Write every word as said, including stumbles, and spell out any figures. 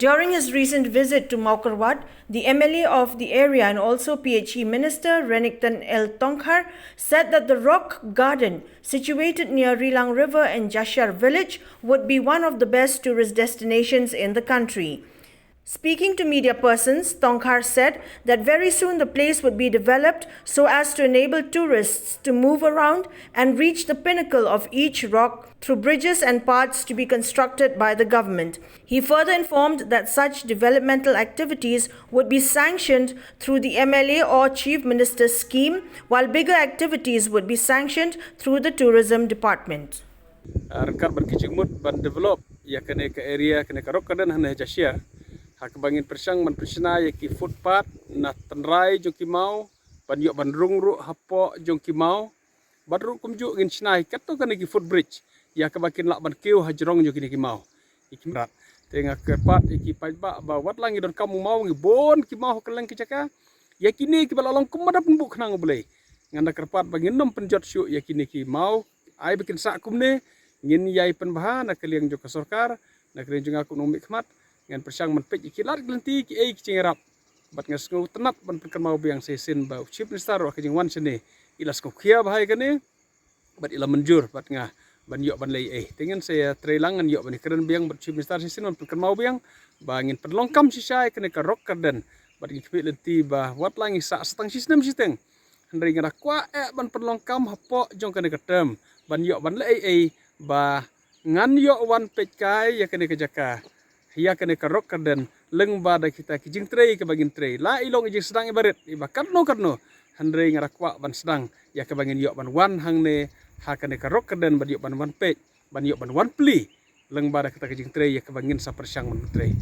During his recent visit to Mawkyrwat, the M L A of the area and also P H E Minister Renikton L Tongkhar said that the rock garden situated near Rilang River in Jashiar village would be one of the best tourist destinations in the country. Speaking to media persons, Tongkhar said that very soon the place would be developed so as to enable tourists to move around and reach the pinnacle of each rock through bridges and paths to be constructed by the government. He further informed that such developmental activities would be sanctioned through the M L A or Chief Minister's scheme, while bigger activities would be sanctioned through the Tourism Department. Ryngkat bad ki jingmut ban develop ïa kane ka area, kane ka rock garden hangne ha Jashiar, ha kaba ngin pyrshang ban pynshna ïa ki footpath na tynrai jong ki maw, ban ïoh ban rung ruh hapoh jong ki maw, bad ruh kumjuh ngin shna hi katto katne ki footbridge ïa kaba kin lah ban kiew hajrong jong kine ki maw. Ïa ki mrad. Te nga kyrpad ïa ki paidbah ba wat la ngi donkam u maw, ngi bun ki maw ha kylleng ki jaka. Ïa kine kiba la long kum ba da pynbuh khnang U Blei. Ngan da kyrpad ba ngin nym pynjot shuh ïa kine ki maw. Ai ba kin sah kumne, ngin ïai pynbha na ka liang jong ka sorkar, na ka liang jong nga kum u nongmihkhmat, ngan pyrshang ban peit ïa ki lad ki lynti, kiei ki jingïarap. Bad nga sngewtynnat ban pynkynmaw biang sa shisien ba u Chief Minister ruh ha ka jingwan shane i la sngewkhia bha ïa kane, bad i la mynjur bad nga ban ïoh ban leh ei. Te ngin sa ïatrei lang, ngan ïoh ban ïakren biang bad u Chief Minister sa shisien ban pynkynmaw biang ba ngin pynlong kam shisha ïa kane ka rock garden. Bad ngi khmih lynti ba wat la ngi sah sa tang shi snem shiteng, hynrei nga da kwah eh ban pynlong kam hapoh jong kane ka term ban ïoh ban leh ei ei ba ngan ïoh wan peit kai ïa kane ka jaka, ïa kane ka rock garden, lyngba da kita ki jingtrei kiba ngin trei, la i long i jingsdang iba rit, iba katno katno, hynrei nga da kwah ban sdang ïa kaba ngin ïoh ban wan hangne ha kane ka rock garden, ban ïoh ban wan peit, ban ïoh ban wan plie, lyngba da kita ki jingtrei ïa kaba ngin sa pyrshang ban trei.